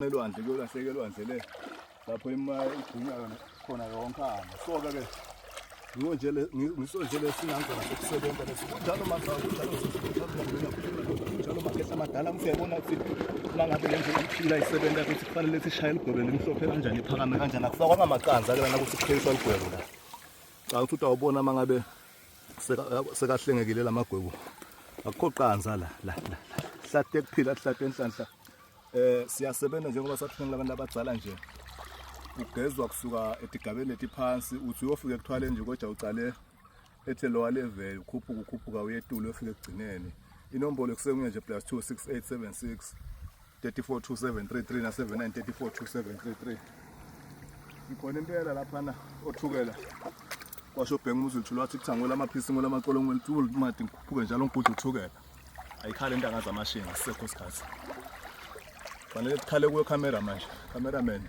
Elwandle kuyolahleka elwandle le lapho ima igwinya khona yonkana. So ke ke ngiwo nje le ngiso nje lesinangona sokusebenza lesi kunjalo mazawo kunjalo kunjalo makehla amadala ngisiyabona ukuthi mangabe le ndlela iphila isebenza ukuthi kufanele sishaye ligwebe limhlophe kanjani iphakame kanjani akufakwanga amaqanza ke lana ukuthi kuqheliswa ligwebe la cha ukuthi utawubona mangabe sekahlengekile lamagwebu akukho qanza la la la hlate kuphila hlate enhlanhla. Siyasebenza njengoba sathina labantu abadzala nje. Ugezwa kusuka etigabeni letiphansi uthi uyofika ekuthwaleni nje kodwa ucale ethe lower level ukhuphuka ukhuphuka uyetulo uyofika ekugcineni. Inombolo kusenguye nje +26876 342733 na 79342733. Ngikhona impela laphana othukela. Kwasho bhenga umzulu wathi kuthango lamaphisi ngolamaqolo ngwelithulu madi ngikhuphuke njalo ngigudla uthukela. Ayikhale intanga zamashinga sisekho isikhathi. Fanele sikhale kuyo camera manje. Cameraman.